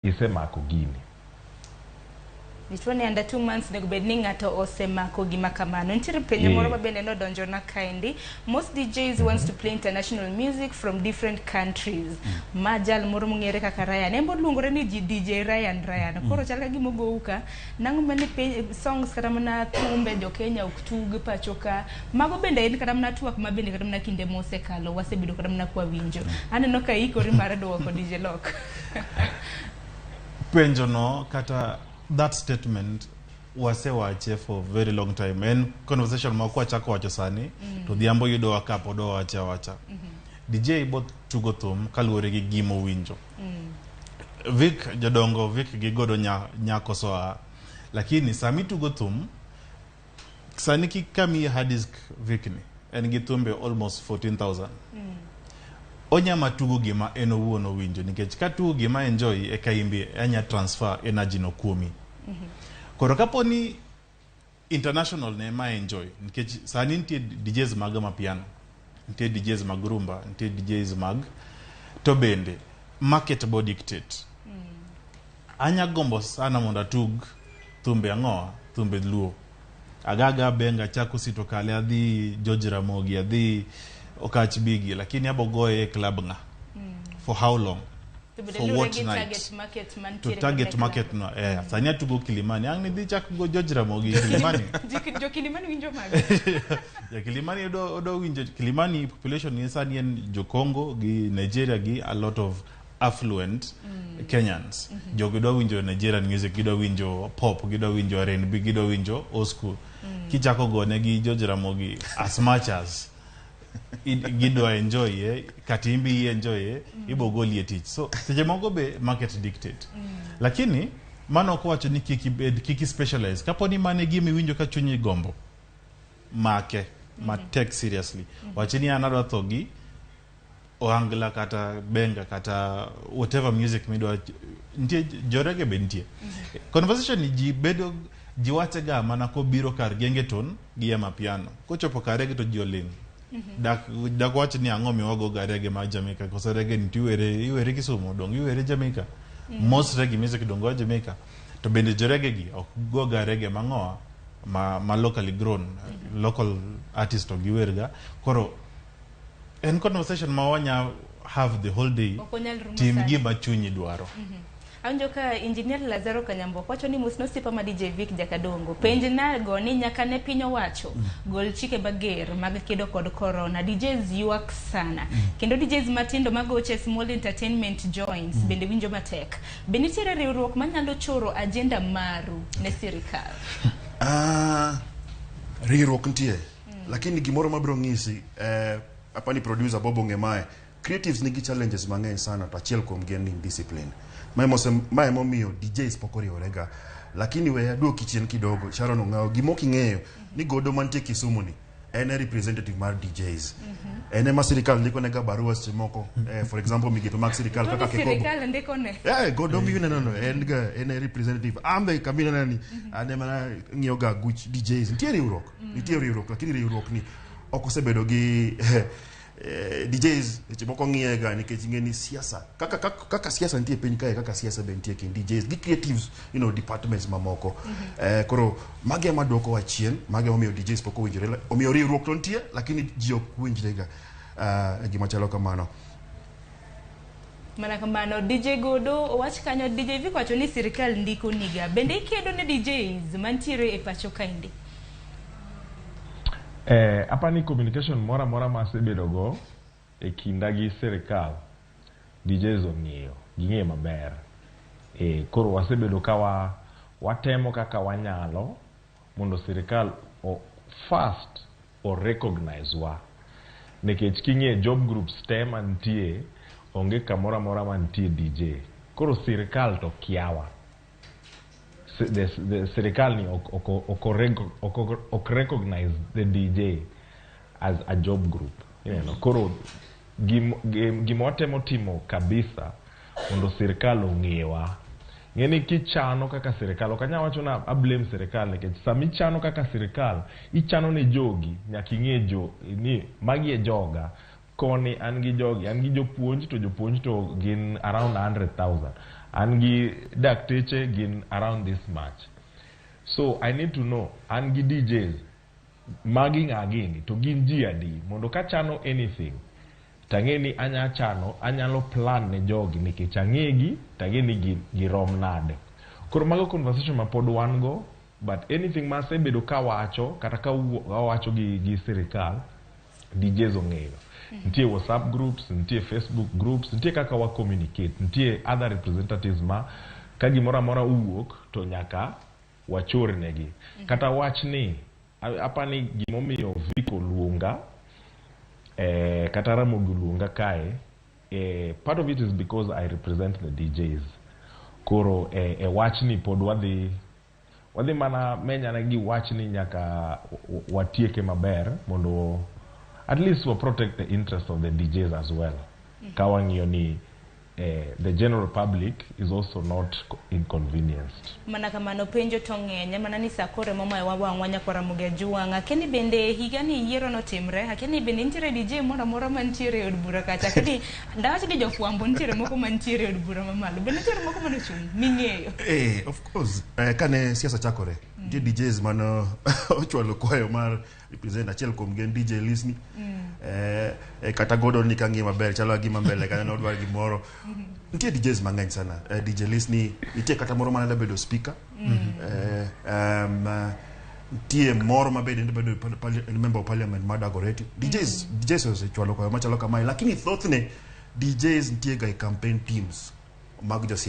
Isemako gini. Dichuo ni under 2 months onego bed ni ng'ato osemako gima kamano. Nitiere penjo moro ma bende nodonjona kaendi. Most DJs wants to play international music from different countries. Ma jal moro mong'ere kaka Ryan. En boluongore ni DJ Ryan Ryan. Koro chal ka gima ogou ka. Nang'o mane songs kata mana thumbe jo Kenya ok tug pacho ka. Mago bende en kata mana twak ma bende kata mana kinde mosekalo wasebedo kata mana kwawinjo. Aneno ka ikori mar duoko, DJ Lok. Penjo no kata that statement wasewache for very long time. En conversation ma kwachako wacho sani to dhiambo yudowa ka pod wawache awacha. DJ bo tugo thum kaluwore gi gima owinjo. Vic jodongo Vic gi godo nyako soa, lakini sami tugo thum sani kamiyi hard disk Vic ni en gi thumbe almost 14,000. Onyama tugo gima en owuon owinjo, nikech ka tugo gima enjoy eka imbe anya transfer energy no kuomi. Koro kapo ni international ne ma enjoy, nikech sani nitie DJs mag amapiano, nitie DJs mag rumba, nitie DJs mag to bende market bo dictate. Anya gombo sana mondo atug thumbe ang'owa, thumbe Luo, agaga benga chako sito kale adhi George Ramogi, adhi Okach Bigi, lakini abo goye e club ng'a for how long? To bende For luwore what gi night? Target market To mantiere target kod market no sani atugo Kilimani, ang' nidhi chak go George Ramogi Kilimani. Jo Kilimani winjo mage? Ja Kilimani odo winjo Kilimani population ni sani en jo Congo gi Nigeria gi a lot of affluent Kenyans. Jogi dwa winjo Nigerian music, gidwa winjo pop, gidwa winjo R&B, gidwa winjo old school. Kichako gone gi George Ramogi, as much as gidwa enjoy kata imbi i enjoy ibo goli e tich. So seche moko be market dictate, lakini mano ok owacho ni kik ibed, kik i specialize. Kapo ni mano e gima iwinjo ka chunyi gombo make matek seriously, wach ni an adwa tho gi ohangla kata benga kata whatever music midwa. Nitie jorege be nitie conversation ni ji bedo ji wache ga mana kobiro kar gengeton gi amapiano, kochopo kar reggae to ji oling'. Dak wach ni ang'o miwago ga reggae mar Jamaica koso reggae ni tiwere iwere Kisumu dong iwere Jamaica. Most reggae music dong go Jamaica, to bende joreggae gi ok go ga reggae mang'owa ma locally grown, local artist ok giwer ga. Koro en conversation ma wanya have the whole day. Ok onyal rumo Tim sani. gima chunyi dwaro. Awinjo ka Engineer Lazaro Kanyambo wacho ni mos nosiepa ma DJ Vic Jakadongo. Penj nago ni nyaka ne piny owacho gol chike mager mag kedo kod corona. DJs ywak sana. Kendo DJs matindo magoche small entertainment joints bende winjo matek. Be nitiere riwruok manyalo choro agenda maru ne sirikal? Ah, riwruok nitie, lakini gimoro mabiro ng'isi apani producer Bob ong'e mae, creatives nigi challenges mang'eny sana, to achiel kuom gi en indiscipline. Mae emomiyo DJs pok oriworega. Lakini we aduoki chien kidogo, Sharon Ong'awo, gima ok ing'eyo ni Godo mantie Kisumu ni en e representative mar DJs. En ema sirikal ndikonega barua seche moko, for example migepe mag sirikal To kaka ni KECOBO. sirikal ndikone. Godo mineno no en ga en e representative. Ambe kamineno ni an ema ng'iyo ga guch DJs. Nitie riwruok, nitie riwruok, lakini riwruok ni ok osebedo gi DJs seche moko ng'iye ga nikech ing'e ni siasa kaka siasa nitie e piny kae, kaka siasa be nitie kind DJs gi creatives, departments mamoko. Koro magi ema duoko wa chien, magi ema omiyo DJs pok owinjore. Omiyo riwruok to nitie, lakini ji ok winjre ga gima chalo kamano. Mana kamano, DJ Godo owach kanyo. DJ Vic wacho ni sirikal ndiko niga. Bende ikedo ne DJs mantiere e pacho kaendi? Apani communication moro amora ma asebedo go e kinda gi sirikal, DJs ong'eyo, ging'eyo maber. Koro wasebedo ka watemo kaka wanyalo mondo sirikal first o recognize wa, nikech king'iyo job groups te mantie, onge kamoro amora mantie DJ. Koro sirikal to kiawa the sirikal ni ok recognize the DJ as a job group. Koro gima watemo timo kabisa mondo sirikal ong'ewa, ng'eni kichano kaka sirikal, ok anyal wacho na a blame sirikal, nikech sama ichano kaka sirikal, ichano ne jogi, nyaka ing'e jo ni magi e joga. Koni an gi jogi, an gi jopuonj, to jopuonj to gin around 100,000. An gi dakteche gin around this much. So I need to know an gi DJs magi ng'a gini to gin ji adi mondo kachano anything tang'e ni anya chano anyalo plan ne jogi nikech ang'egi tang'e ni girom nade. Koro mago conversation ma pod wan go, but anything ma asebedo kawacho kata ka wawacho gi sirikal, DJs ong'eyo. Nitie WhatsApp groups, nitie Facebook groups, nitie kaka wa communicate, nitie other representatives ma ka gimoro amora owuok to nyaka wachornegi. Kata wach ni apani gimomiyo Vic oluonga kata Ramogi oluonga kae, part of it is because I represent the DJs. Koro e wachni pod wadhi mana menyane gi wachni nyaka watieke maber mondo at least we protect the interest of the DJs as well. Ka wang'iyo ni the general public is also not inconvenienced. Mana kamano penjo to ng'eny mana ni sa koro ema omayo wang'wa nyakwa Ramogi Ajuwang'a. Akia ni bende higani yiero notimre, akia ni bende nitiere DJ moro amora mantiere e od bura kacha, akia ni dawach ni jofwambo nitiere moko mantiere e od bura mamalo, bende nitiere moko manochung' ming'eyo? Of course, kane siasa chakore, nitie DJs mane ochwalo kwayo mar represent. Achiel kuom gi en DJ Lisni. Kata Gordon ni kang'iye maber chalo gima mbele kanyo nodwar gimoro. Nitie DJs mang'eny sana. DJ Lisni nitie kata moro mane bedo speaker. Nitie moro ma bende bedo member of parliament mar Dagoretti. DJs osechwalo kwayo machalo kamae, lakini thothne DJs nitie ga e campaign teams mag josiasa.